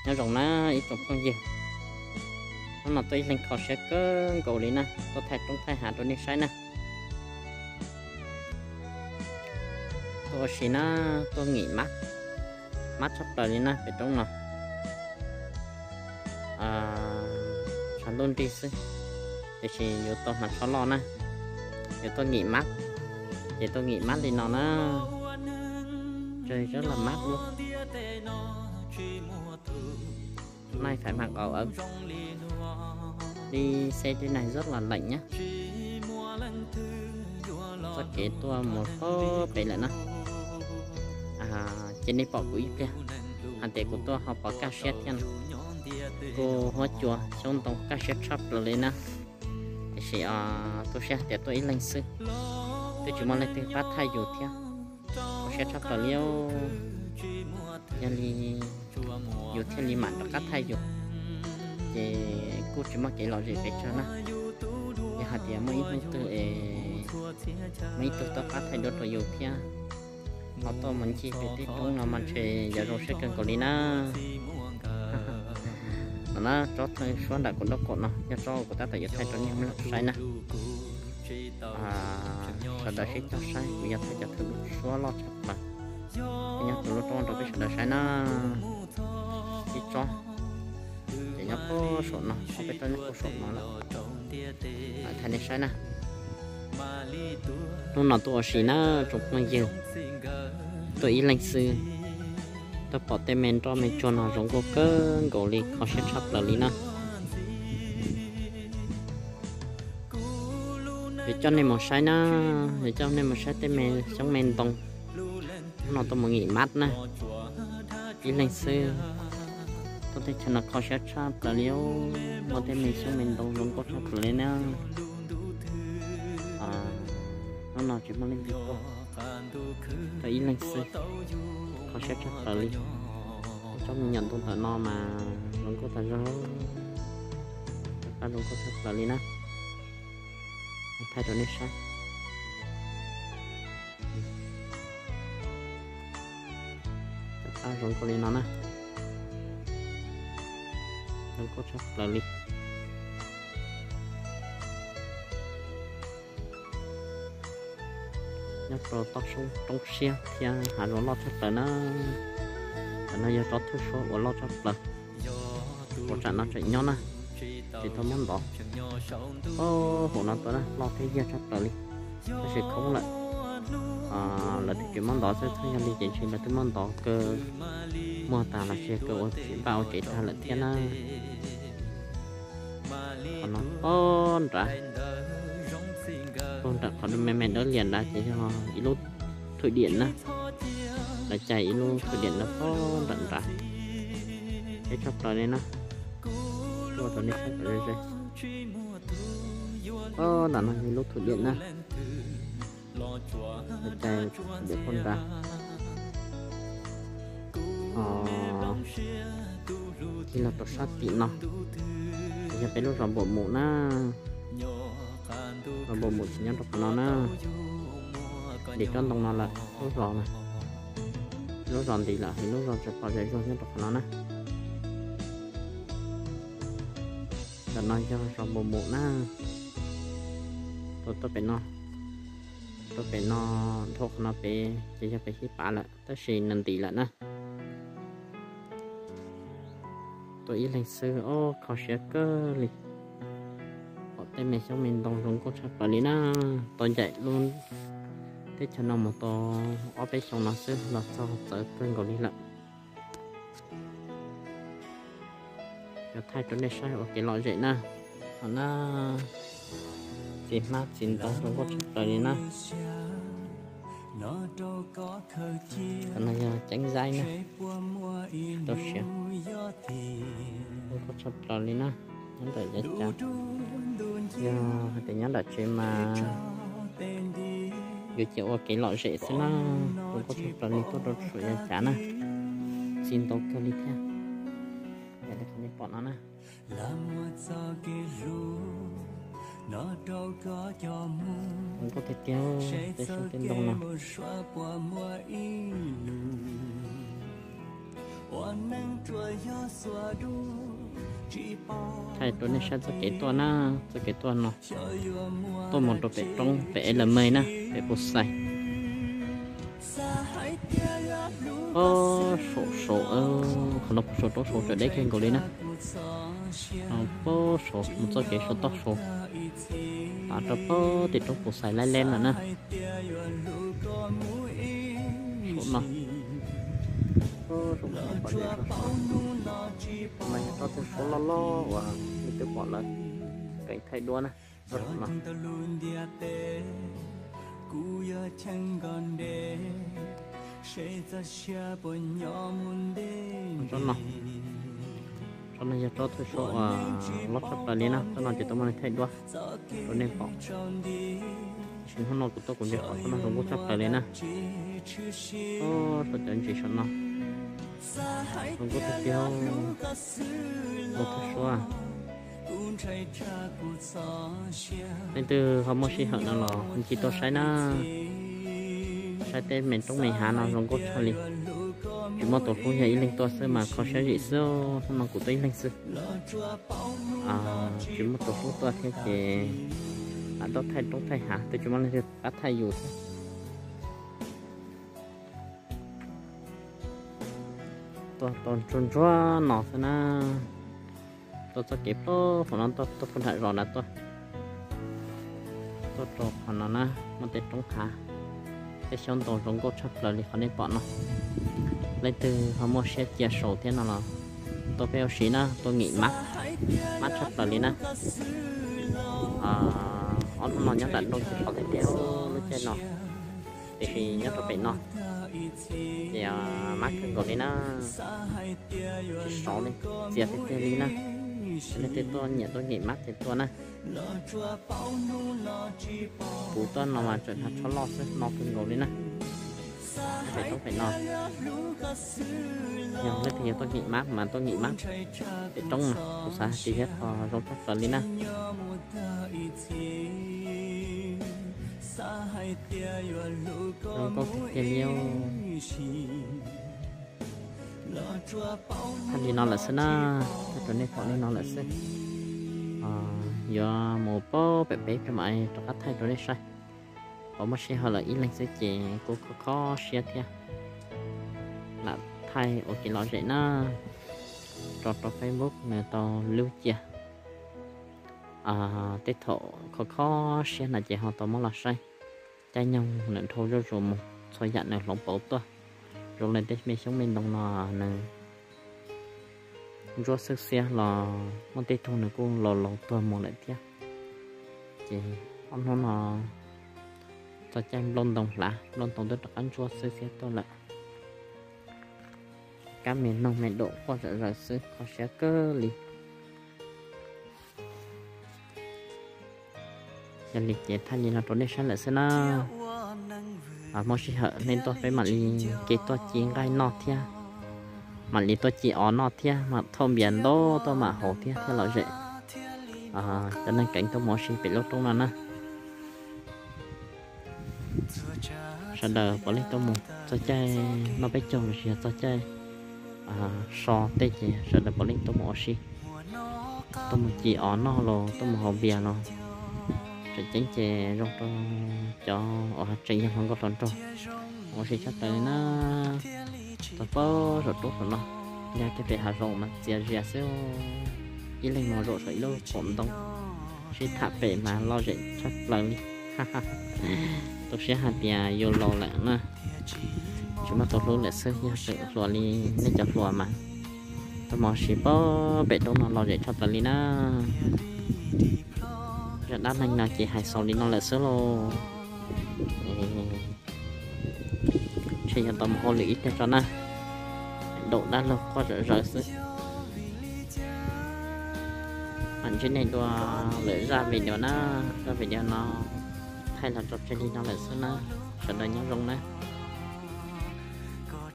Nyob zoo na ib tsoom phooj ywg, hnub no tuaj ib leeg kho siab kawg nkaus li na, tuaj thaij roob thaij hav rau nej saib na. Tuaj ua si na, tuaj ngim mab, mab tshaj plaws li na pem roob no. Tshav ntuj nrig xwb, tiam sis yuav tau hnav tsho loj na, yuav tuaj ngim mab, ces tuaj ngim mab li no na. Ces zab las mab ua nai fais mag qau aw li, xe tej nai zab las leem nyab. Txoj kev tuaj mus tod pem lawm na. Ces nej pom kuv ib pliag, hais tias kuv tuaj ho pom kaj siab thiab no. Kuj huab cua xyoob ntoo kaj siab tshaj plaws li na. Tiam sis tu siab hais tias tuaj ib leeg xwb, twb tsis muaj leej twg pab thaij yus thiab, kho siab tshaj plaws li. Yog li yus thiaj li mam rov qab thaij yus, ces kuj tsis muaj kev lom zem pes tsawg na. Yog hais tias muaj ib hnub twg es muaj ib tug tuaj pab thaij duab rau yus thiab, ho tuaj mus ncig pem tej roob no mas ntshe yuav zoo siab kawg nkaus li na. No na, tsob thawj suab nram kuv nraub qaum no yog tsob kuv tab tom yuav thaij rau nej mloog saib na. Sawv daws sib cog saib, kuv yuav thaij cov thawj suab loj tshaj plaws nyob rau lub roob rau peb sawv daws saib na. Ib tsob ces nyob puag saum no, ob peb tsob nyob puag saum no lawm, thaij nej saib na. Hnub no tuaj ua si na tsoom phooj ywg, tuaj ib leeg xwb, tuaj pom tej me nroj me tsuag no zoo nkauj kawg nkaus li, kho siab tshaj plaws li na. Yuav coj nej mus saib na, yuav coj nej mus saib tej me xyoob me ntoo. Hnub no tuaj mus ngim mab na, ib leeg xwb. Tuaj teb chaws no kho siab tshaj plaws li, muaj tej me xyoob me ntoo zoo nkauj tshaj plaws li na. Hnub no tsis muaj leej twg tuaj, tuaj ib leeg xwb, kho siab tshaj plaws li. Tsob me nyuam ntoo ntawm no mas zoo nkauj tag zog, pab zoo nkauj tshaj plaws li na. Thaij rau nej saib. Pab zoo nkauj li no na, zoo nkauj tshaj plaws li. Nyob rau toj roob siab thiab hav zoov loj tshaj plaws na. Tam no yog tsob thawj suab uas loj tshaj plaws uas tsam no tseem nyob na, tsis tau muab ntov. Hauv no tuaj na, loj thiab yaj tshaj plaws li, tab sis khoob lawm. Lawv twb tsis muab ntov xwb, txhob yog li ces ntshe lawv twb muab ntov kaw muag tas los sis kaw ua tsev npaj ua tsev tag lawm thiab na. Qhov no puag nrad, puag nram qhov me me dawb lias nrad ces yog ib lub thwm diam na. Lawv cais ib lub thwm diam ntawd puag nram nrad, peb tshaj plaws li na. Ua rau nej saib kom ze ze. Puag nram no yog ib lub thwm diam na. Lawv cais thwm diam puag nrad. Tig los rau sab tim no, yog peb lub zos Npam Mus na. Zos Npam Mus ces nyob rau qhov no na. Ntim tsob ntoo no lawm lub zos na. Lub zos ntim lawm, lub zos tseem pom zem zuag nyob rau qhov no na. Ntawm no yog zos Npam Mus na. Tuaj, tuaj pem no, tuaj pem no, dhau qhov no pem ces yog pem Hib Pav lawm, tab sis nws ntim lawm na. Tuaj ib leeg xwb os, kho siab kawg li. Pom tej me xyoob me ntoo zoo nkauj tshaj plaws li na. Tau ncaim lub teb chaws no mus tau ob peb xyoo no xwb los txog txawv kawg nkaus li lawm. Yuav thaij rau nej saib ua kev lom zem na. Ho na, txiv hmab txiv ntoo zoo nkauj tshaj plaws li na. Qhov no yog ceeb zaib na, rau siav, zoo nkauj tshaj plaws li na. Nyob ntawm yav cav, yog hais tias nyob nram tsev mas yuav cia ua kev lom zem xwb na. Zoo nkauj tshaj plaws li, tuaj rau saum yav cav na, txiv ntoo kawg li thiab. Yog li qhov nej pom no na, zoo nkauj tiag tiag, tej xyoob tej ntoo no. Thaij rau nej saib txoj kev tuaj na, txoj kev tuaj no, tuaj mus rau pem roob pem Eleme na, pem Pus Xais. Pob saum saud, qhov no puag saum roob saud tseem deb kawg nkaus li na. Pob saud mus txoj kev saum toj saud, rau pob tim roob Pus Xais laib leb lawm na. Saum no, saum no pom zem, mas yog tsob twg suab loj loj uas leej twg pom lawv keev thaij duab na. Saum no, tsob no, tsob no yog tsob twg suab uas loj tshaj plaws li na. Tsob no ces tuaj muab thaij duab rau nej pom. Tab sis hnub no kuv tuaj kuv nce pom tsob no zoo nkauj tshaj plaws li na. Saum cov ntsis saum no, zoo nkauj tiag tiag, nkauj tag suab. Leej twg ho muaj sij hawm no los ncig tuaj saib na, saib tej me roob me hav no zoo nkauj tshaj li. Tsis muaj tus hlub, yog ib leeg tuaj xwb mas kho siab zim xwb, hnub no kuv tuaj ib leeg xwb. Tsis muaj tus hlub tuaj thiab ces lam tuaj thaij roob thaij hav, twb tsis muaj leej twg pab thaij yus thiab. Tuaj tau ntsuag ntsuag no xwb na. Tuaj txoj kev plaub qhov no tuaj, tuaj puag nram zos nrad tuaj, tuaj rau qhov no na, muaj tej roob hav, tej xyoob ntoo zoo nkauj tshaj plaws li qhov nej pom no. Leej twg ho muaj siab cia saud thiab no los tuaj peb ua si na, tuaj ngim mab, mab tshaj plaws li na. Ob hnub no nyob nram nroog ces sov tiag tiag lub caij no, tiam sis nyob rau pem no ces mab kawg nkaus li na. Tsis sov li, txias tiag tiag li na. Leej twg tuaj nyiam tuaj ngim mab ces tuaj na. Kuv tuaj no mas tseem hnav tsho loj xwb, no kawg nkaus li na. Pem roob pem no, yog leej twg yog tuaj ngim mab mas tuaj ngim mab pem roob no, kuv xav hais tias yog qhov zoo tshaj plaws li na. Zoo nkauj tiag tiag li. Thaij li no lawm xwb na, thaij rau nej pom li no lawm xwb. Yuav mus pab pem peb rau mam rov qab thaij rau nej saib. Pom muaj sij hawm lawm ib leeg xwb ces kuj kho kho siab thiab, lam thaij ua kev lom zem na, tso rau Facebook nws tau lub cia. Tej thaum kho kho siab na ces ho tau muab los saib. Caij nyoog nws dhau zuj zus mus, txhua yam nws hloov pauv tuaj. Zoo li tej me xyoob me ntoo no nws ntsuab xwb xiab los muaj tej tug nws kuj laus laus tuag mus lawm thiab. Ces ob hnub no txog caij nplooj ntoo hlav, nplooj ntoo twb rov qab ntsuab xwb xiab tuaj lawm. Kab me noog me daum quaj zom zaws xwb, kho siab kawg li. Yog li ces thaij li no rau nej saib lawm xwb na. Muaj sij hawm nej tuaj peb mam li kev tuaj ci nqaij noj thiab, mam li tuaj ci os noj thiab, mam thauj npias ntau tuaj mam haus thiab thiaj lom zem. Cov neeg keev tuaj mus ua si pem lub roob no na. Sawv daws puav leej tuaj mus txog caij noj peb caug los sis yog txog caij so tej ces sawv daws puav leej tuaj mus ua si, tuaj mus ci os noj los tuaj mus haus npias los. Tseem ceeb ces zoo rau cov uas tseem yog hluas nkauj hluas nraug mus ua si tshaj plaws li na. Txog pab saum roob saum no, yog kiag pem hav zoov mas txias zias xwb. Ib leeg mus zaum saum ib lub qaum ntoo, sib tham pem mas lom zem tshaj plaws li. Tu siab hais tias yus laus lawm na, tsis muaj tus hlub lawm xwb, yog tseem hluas li nej cov hluas mas tuaj mus ua si pab pem roob no lom zem tshaj plaws li na. Zaj dab neeg no ces hais xaus li no lawm xwb lauj. Ntshe yuav tau mus hauj lwm ib pliag tso na. Daum dab laug quaj zom zaws xwb. Mam ntsib nej dua lwm zaj video na. Zaj video no thaij los tso tseg li no lawm xwb na. Sawv daws nyob zoo na.